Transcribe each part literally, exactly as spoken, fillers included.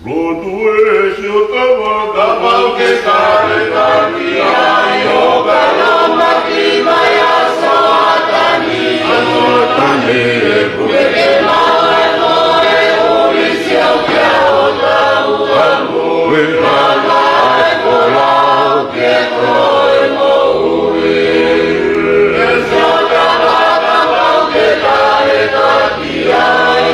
ʻOtua ē, siʻo tama, kapau ʻoku ke tali ʻaki au, ʻo ka lōmaki mai ʻa Soatani, ʻa Soatani ē, kuo pehē mai ʻa e moʻui, ʻo ʻikai siʻi ʻo ka ʻo tau ʻa e moʻui, ʻa e folau kiate koe ʻa e moʻui. Ē siʻo tama, kapau ʻoku ke tali ʻaki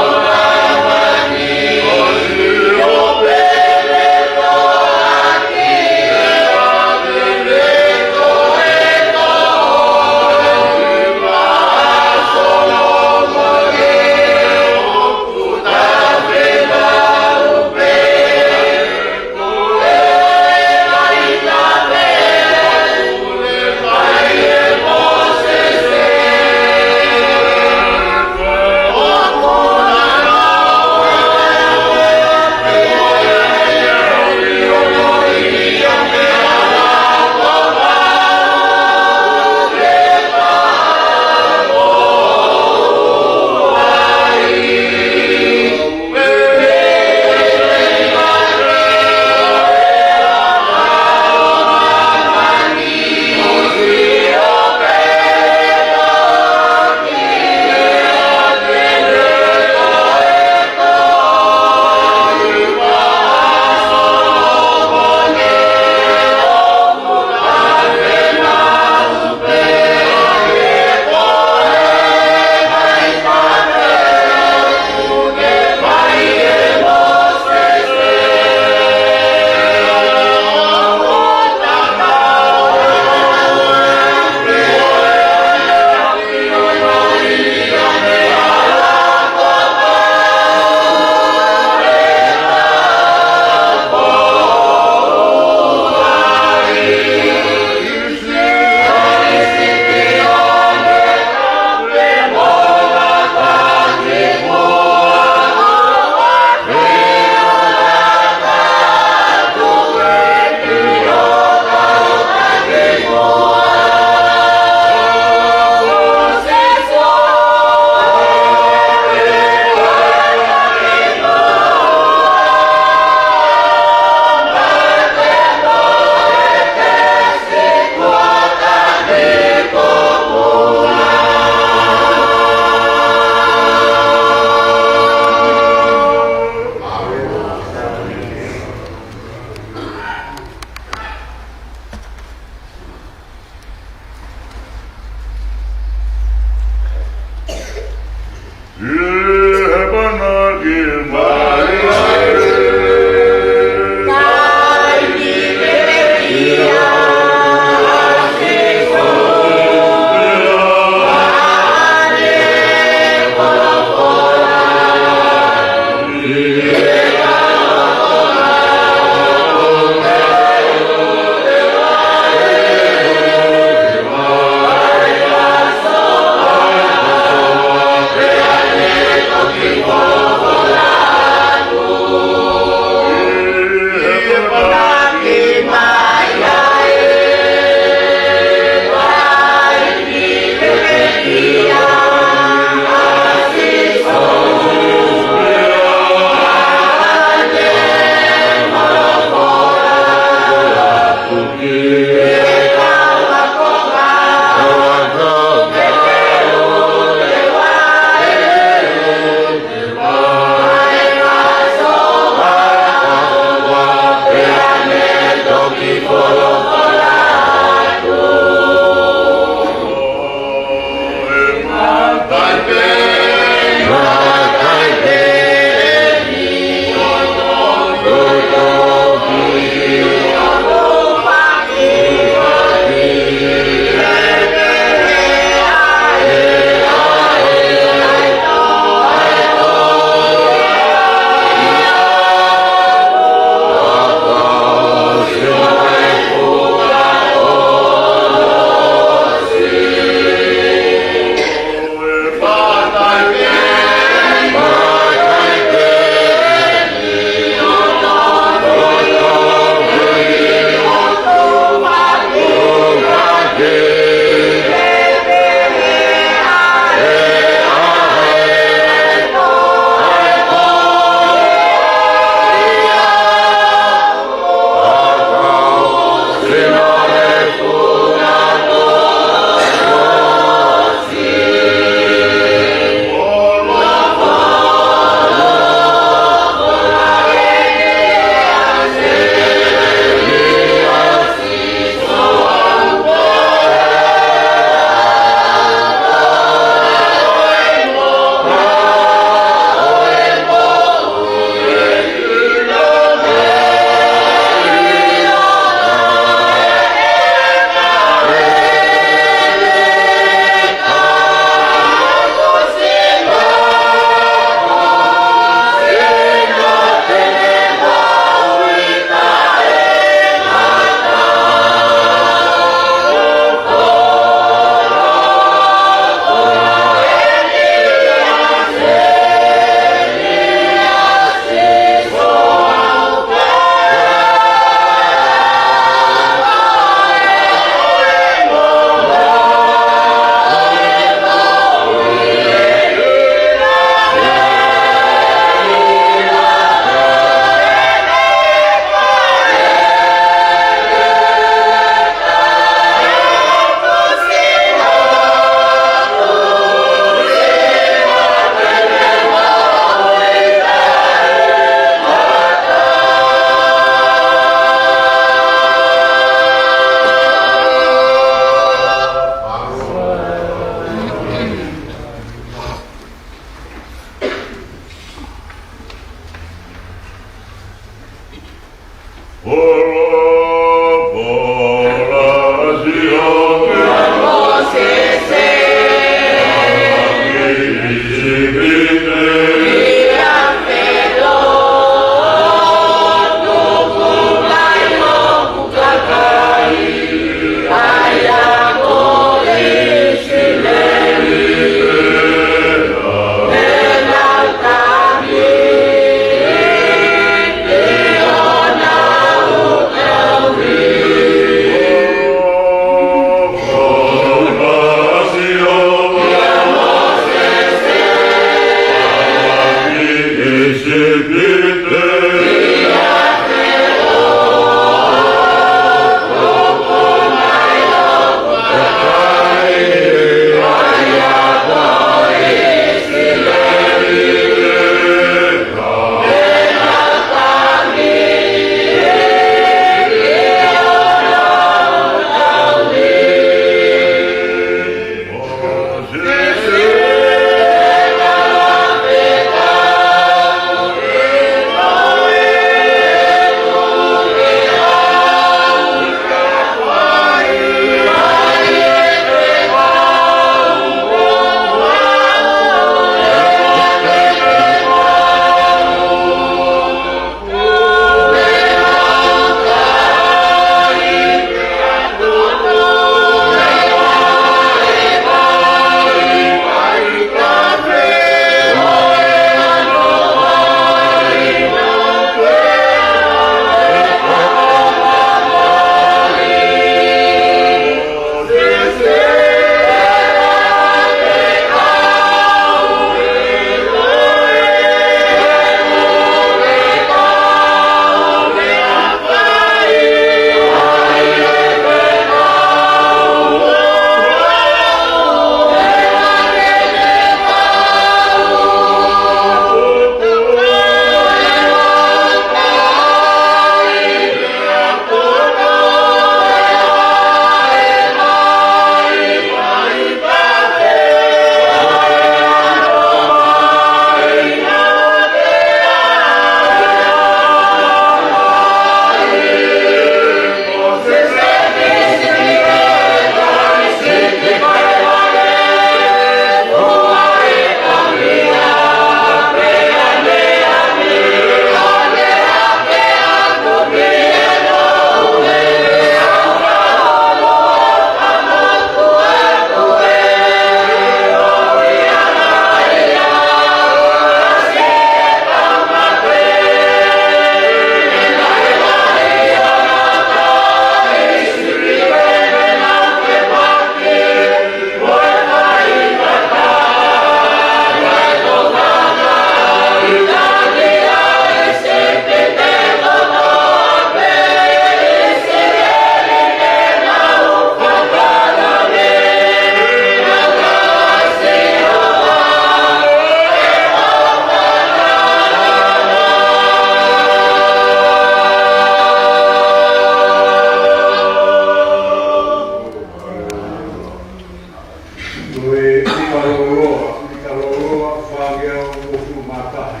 Ko e ʻIkaloʻoloa, ʻIkaloʻoloa, fāngeau uofulu mā taha,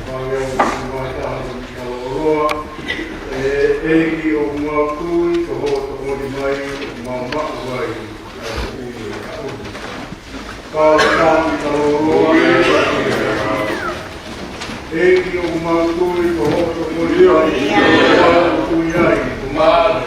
fāngeau uofulu mā taha, ʻIkaloʻoloa, ʻe ʻEiki ʻoku mau tui, ko hoʻo tokoni mai, ʻoku mau maʻu ai ʻa e moʻui ʻo e ʻaho ni. Pau taha ʻIkaloʻoloa, ʻEiki ʻoku mau tui, ko hoʻo tokoni mai, ʻoku mau tui ai, ʻoku mau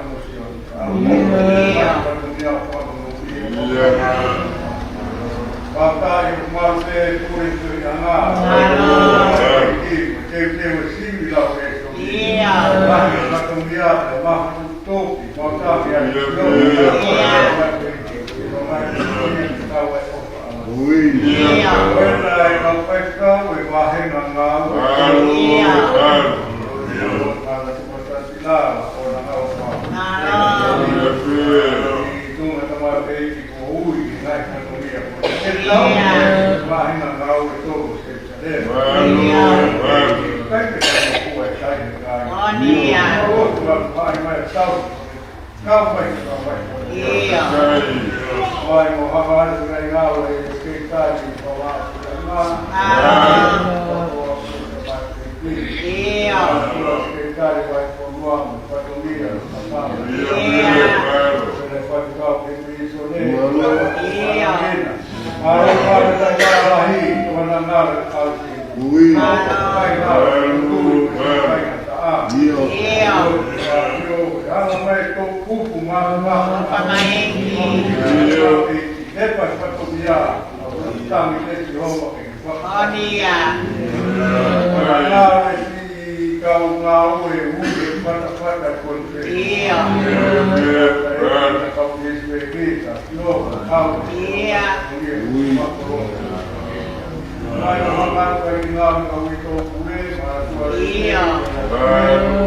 Sione. ʻIo. Fakataha ʻi hoʻo malu pē pule ʻi he anga. ʻIo. Teuteu e sivi lau e so. ʻIo. Mahi fatongia, mahi toki, fakataha ʻia Sione. ʻIo. ʻIo. ʻIo. ʻIo. ʻIo. Kau mai, kau mai. ʻIo. Mai mo hanga atu ʻa e ngāue ʻa e Sekelitali Fakafofonga. ʻIo. Sekelitali Fakafofonga, Fatongia, Fakafofonga. ʻIo. Pele Fatukau, Pele Sone. ʻIo. Mālō, mālō, mālō, mālō, mālō. Ui. ʻIo. Fatafata konfesi. ʻIo. Ia. Ia. Mai ka maka ka i ngā ka wito pule, ma tua. ʻIo. ʻIo.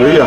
Ia.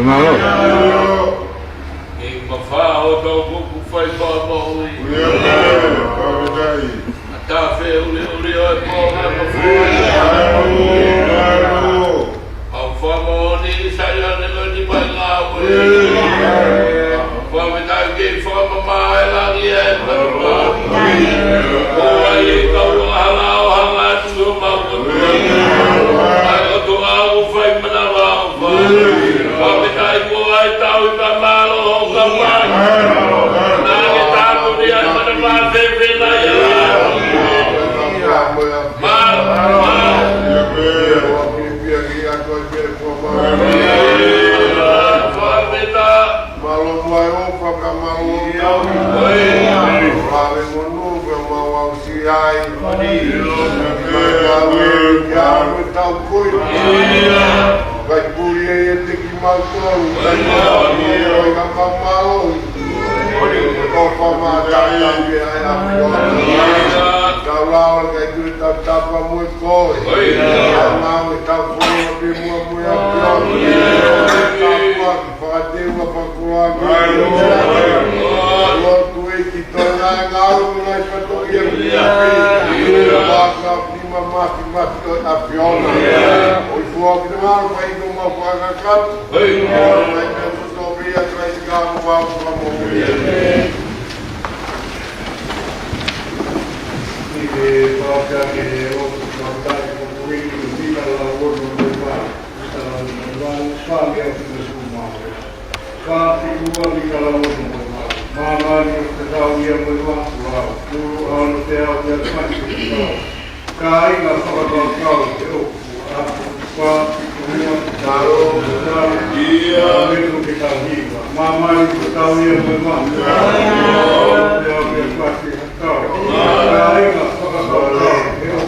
Mālō. Kei mafao ʻetau kuku fai fakamoʻui. ʻA e tafe uliuli ʻo e pō ʻa e mafuiʻanga. ʻOku fakamoʻoni ʻi Saione ko e nima ʻi ngāue. Fakafetaʻi kei fakamamaʻi e langi ʻe he manu. ʻOku ʻi ai e kau angahala ʻo hanga atu ʻo maʻu kotoa. ʻA e ʻOtua ʻoku fai manavaʻofa. Fakafetaʻi kuo ʻi ai e tauhi pea mālō hoʻo kakai. Naʻa ke tāpuni ʻa e manava fefelaʻia. Mālō, mālō. Fakafetaʻi. Mālō muʻa e ʻofa pea mālō e tauhi. ʻOi. Lave monū pea mau aʻusia ai. ʻOi. Mai ngāue ki he ʻaho tau kui. Kai puli e te kimautolu. Kai puli e ʻoi ka mamālō. ʻOi. ʻOfa mātata pē ʻa e ʻAfiona. Tau lava kai tui tau tapa mo e koe. ʻOi. Tau ngāue tau fononga pē muʻa mo e ʻAfiona. Tau Fakateua fakakoloa. Lotu ʻEiki Tonga e ngāue mo e ngaahi fatongia. Maka nima mafimafi ʻo e ʻAfiona. ʻOi fua ki te mau fai ko mau fakakakano. ʻOi. ʻOi mai meʻa soto pea kai ka mau fakamoʻui. ʻI he pāka ke he lotu kautahi ko Kuini Vika Lauono mo e pā. Māmani ʻoku tatau ia mo e ʻOtua. Pulu ʻa hono teau ia Fatu Kau. Kāinga fakakaukau te o. Pā, pulu ʻa. Talo. Talo. Ia. Metu ke tau hiva. Māmani ʻoku tatau ia mo e ʻOtua. Teau ia Fatu Kau. Kāinga fakakaukau te o.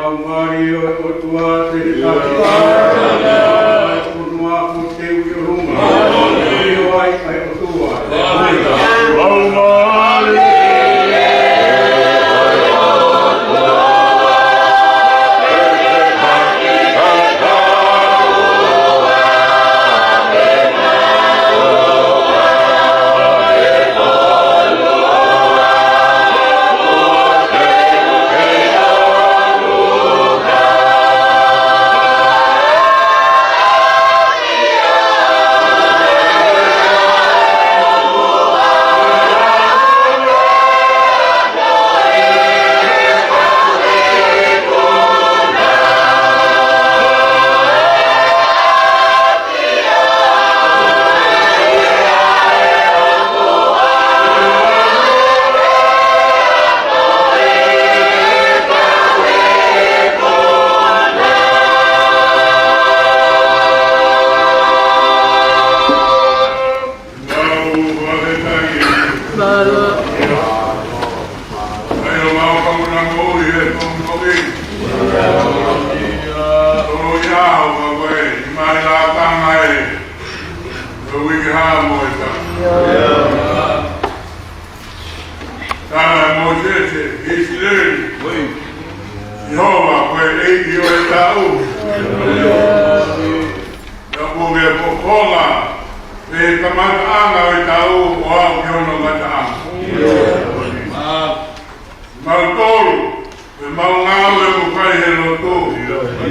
Laumālie ʻo e ʻOtua te ne taki ʻa e fonua ko te u i ʻolunga. ʻIo ai ʻa e ʻOtua. Laumālie. Tala ʻe Mōsese, ʻIsileli, Sihova ko e ʻEiki ʻo e taʻu. Naʻa ku ke fofonga, pe kamataʻanga ʻo e taʻu ʻo aʻu ki hono ngataʻanga. Mautolu, pe mau ngāue mo fai he lotu,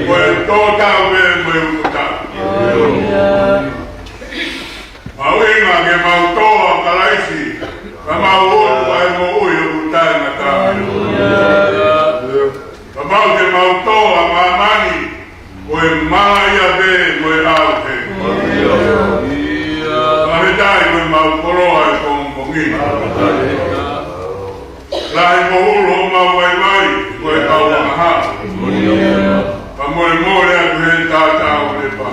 ko e tō taʻu pē mo e uku taʻu. Mau inga ke mau tō ʻa Kalaisi, ka mau ʻotu ai moʻui ʻoku taʻengata. Ka mau ke mau tō ʻa māmani, ko e mala ia pē mo e ʻauhe. Ka he tai ko e mau koloa e pongipongi. Lahi mo hulu homau vaivai, ko e kau angahala. Ka molemole atu he taʻataʻa ʻo e pā.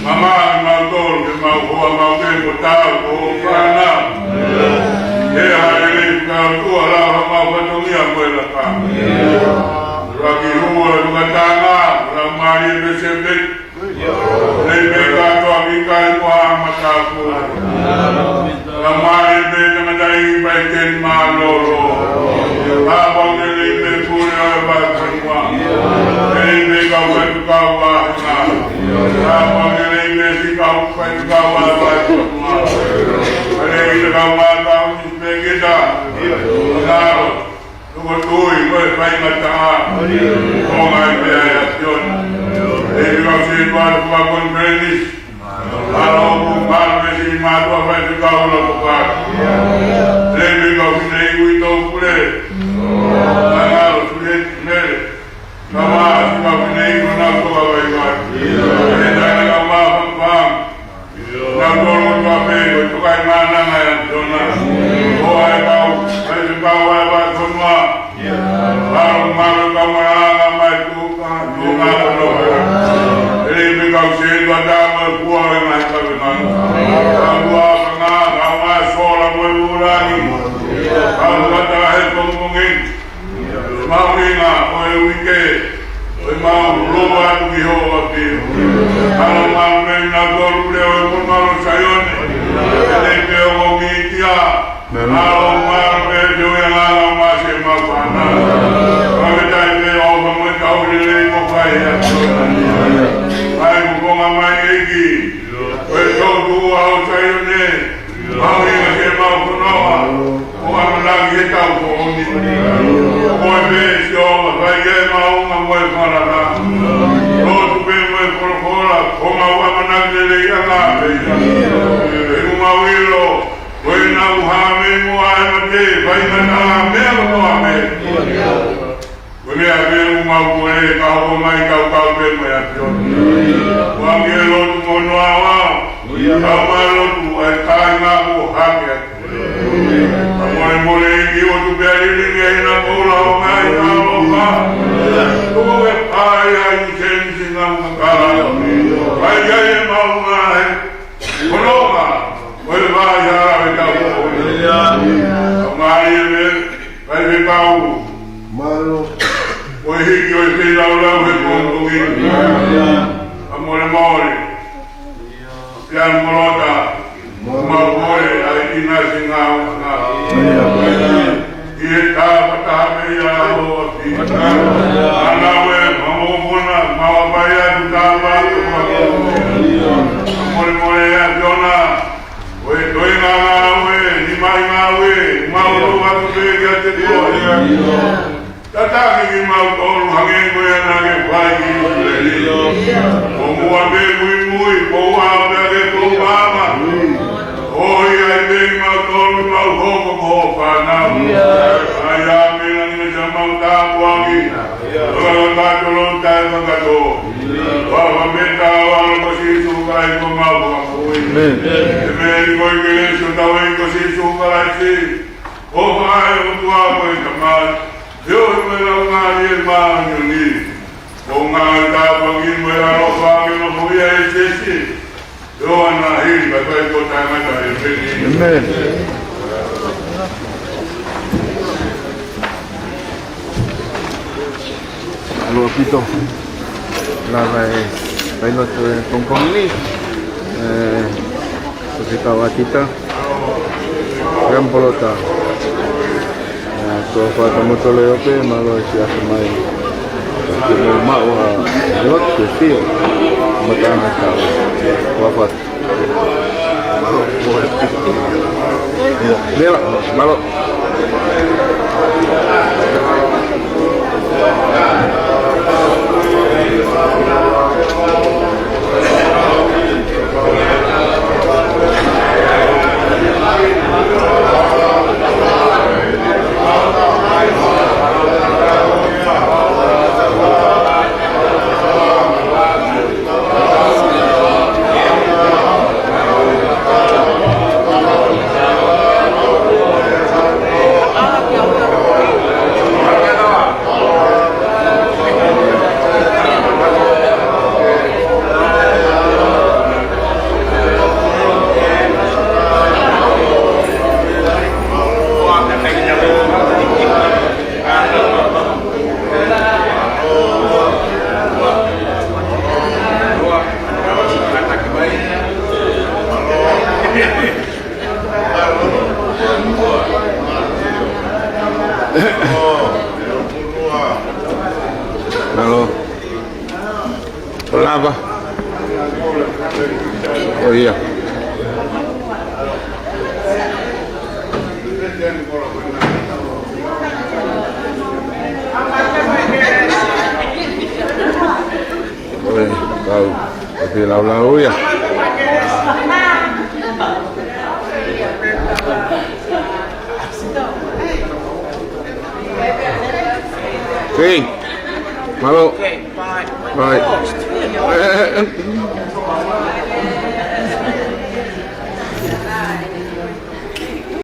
Mama, mautolu ke mau hoa mau ke ko tau ko fana. He hale le kau tua la mau fatongia ko e laka. Laki hua lukatanga, la mari e pesepe. Nei me ka toa mi kai ko a mataku. La mari e pe tamatai pai ten malolo. Ka pau ke nei me kule o e pai kanua. Nei me ka uka tuka ua hina. Ka pau ke nei me si ka uka tuka ua pai kanua. Ka nei ita ka ua ka uka tuka ua. Nalo. Tuku tui, ko e faingataʻa. Ko ngai pea e ationa. E iwa si tua tuka konferenisi. Alo ku malu e si matua fai tuka ula tuka. Le mi ka fine iwi tau kule. Nangalo sule mele. Kama si ka fine iwi na tuka vai vai. E tana kama fangfang. Nautolu ʻotua pē, ko e tukai mānanga ʻa e ʻAfiona. ʻO ʻai kau, ʻai kau ʻa e ʻAfiona. Kau malu kau mānanga mai tuka, tuka kono. Eli mi kau se tua tama kua e mai kau e manu. Kau ua kanga, kau mai sola mo e ulangi. Kau kata he pongipongi. Mau inga ʻo e uike, ʻo e mau lova atu ki ho ʻapi. Kalo mau mei na tolu leo e kona malo Saione. Ele pe o mitia. Kalo mau mei te ui ana lau masi e mau pana. Kame tai pe o ka mo e tau lele mo kai e atu. Kai mo konga mai eiki. ʻO e tau tu au Saione. Mau inga ke mau konoa. Ko ʻamanaki he tau ko ʻoni. Ko e pē si o ma fai e mau ma mo e falala. Lotu pē mo e kolokola, ko mau Ia ngā pē ia. ʻOku mau ʻilo, ko e nau hā mei muʻa ʻa e mate, faingataʻa meʻa kotoa pē. Ko e meʻa pē ʻoku mau kole, ka hoko mai kau kau pē mo e ʻAfiona. Ko e ʻāngelo ʻoku mo noa ua, kau mai lotu ʻa e kāinga kuo hake atu. Ka molemole ʻEiki ʻoku tuku pē ʻa e lilingi ʻi he ʻena koula ʻo e ngaahi ʻaloʻofa. Tuku ke ʻai ʻa e senisi ngau kakala. ʻAi ai ʻe mau ngaahi. Kononga, ko e vai hala ʻe tau. Ka mai e me, kai me pau. Mālō. Ko e hiki ʻo e feilaulau he pongipongi. Ka molemole. Pea molota, mau kole ʻa e ʻinasi ngau ngau. ʻI he tapa taha mei a o ʻAfio. ʻAna ue, mamokopuna, mau ʻapaʻi atu tapa atu. Molemole ʻe ʻAfiona, ko e toenga ngāue, nima ʻi ngāue, mau ʻoatu pē kiate koe. Tataki kimautolu hangē ko ia naʻa ke fai ki ʻIsileli. ʻO muʻa pē muimui, ʻo ua pē ke ʻoua ʻa e maama. ʻOi ai pē kimautolu mau hoko ko ho fānau. ʻAi ā pē ngani me sa mau tāpuaki. ʻOua ʻe kātolo tae kakato. ʻOua ʻe meta ʻa e ʻAlo ko Sīsū Kalaisi ko homau Fakamoʻui. ʻĒmeni. ʻĒmeni. Ko e kelesi ʻa hotau ʻEiki ko Sīsū Kalaisi. ʻOfa ʻa e ʻOtua ko e Tamai. ʻIo, ʻi he Laumālie Māʻoniʻoni. Ko e ngaahi tāpuaki mo e ʻaloʻofa ke nofoʻia ʻe Sīsū. ʻIo, ʻana hili, ka fai ko taimata ʻe peni. ʻĒmeni. ʻAlu ʻaupito. Lava e fai lotu e pongipongi ni. ʻE, ko e kau ʻatita. Kampolota. ʻA, ko e fakamolemole ʻo pē, mālō e siasi mai. Ke mau maʻu ha lotu ke sio. Matanga tau. Ua fat. Mālō, mālō. Mālō. Lava. ʻOi ia. ʻOi, kau. Ko e feilaulau ia. Hei, mālō. Bye.